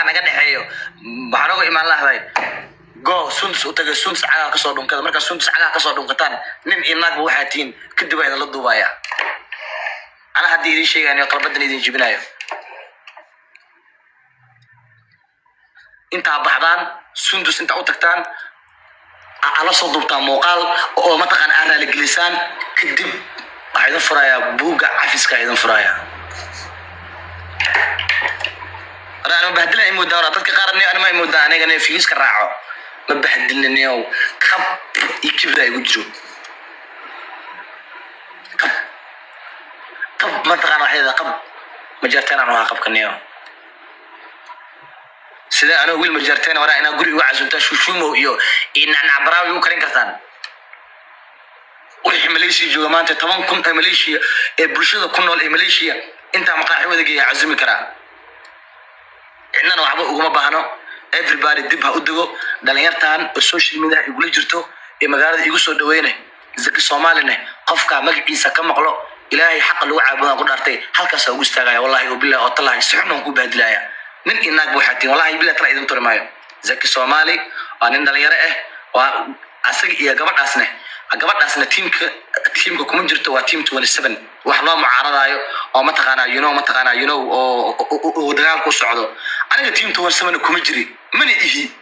Naga dhexeeyo waxaan oga imaan lahday. Go Sundus u tagay, Sundus cagaha kasoo dhunkada. Markaa Sundus cagaha kasoo dhunkataan, nin iyo naagba waxaa tihiin, kadib waa idinla duubaya. Ana haddii idin sheegayo, qalbadan idin jibinayo, intaa baxdaan Sundus, intaa u tagtaan, ala soo duubtaa muuqaal oo mataqaan aa raaligelisaan. Kadib waxaa idin furayaa buugga cafiska, idin furaya. Anma bahdilna imoodaa waraa dadka qaar anima imoodaa aniga inay figiska raaco. Ma bahdilnaniyow, qab iyo kibra igu jiro. Qab qab mataqaan waxyada qab ma jarteen aan ahaa qabka niyow. Sidee anoo wiil majarteen waraa inaa guri igu casuntaa, shushumow iyo nacnacbaraawi igu karin kartaan? Wixii Malaysia jooga maanta, 10,000 ee Malaysia ee bulshada ku nool ee Malaysia, intaa maqaaxi wada geeya casumi karaa. Cidnana waxba uguma baahno. Everybody dib ha u dego. Dhalinyartan oo social media igula jirto ee magaalada igu soo dhaweyne, Zaki Soomaaline, qofka magaciisa ka maqlo, Ilaahay xaqa lagu caabudaan ku dhaartay, halkaasaa ugu istaagaya. Wallahi oo billahi oo tallahi, si xun aan ku bahdilaya. Nin iyo naagba waxaa tihin, wallahi billahi tala idin turi maayo. Zaki Soomaali waa nin dhalinyaro ah, waa asaga iyo gabadhaasne. Gabadhaasna tiimka kuma jirto, waa team 27. Wax loo mucaaradaayo oo mataqaanaa, mataqaanaa, oo dagaal ku socdo. Aniga team 27 kuma jiri, mana ihi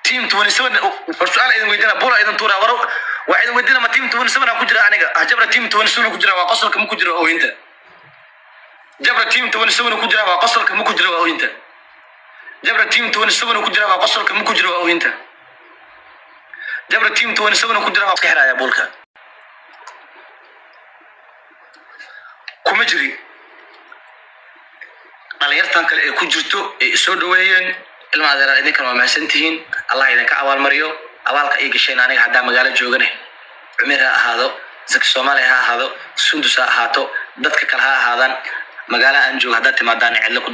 team 27. War su-aal idin weydiina, bula idin tuura. War waa idin weydiina, ma team 27 aan ku jira aniga? Ah, Jabra team 27 ku jira, waa qosolka, ma ku jira ooyinta. Jabra team 27 ku jira, waa qosolka, ma ku jira, waa ooyinta. Jabra team 27 ku jira, waa qosolka, ma ku jira, waa ooyinta. Jabra team 27 ku jira, waa iska xiraya buulka, kuma jiri. Dhalinyartan kale ee ku jirto ee isoo dhaweeyeen, ilma adeeraal, idinkan waa mahadsan tihiin. Allah idinka abaalmariyo abaalka ii gasheen. Aniga haddaa magaalo joogane, Cumir ha ahaado, Zaki Soomaaliya ha ahaado, Sundus ha ahaato, dadka kale ha ahaadaan, magaalo aan joogo haddaad timaadaan cidlo ku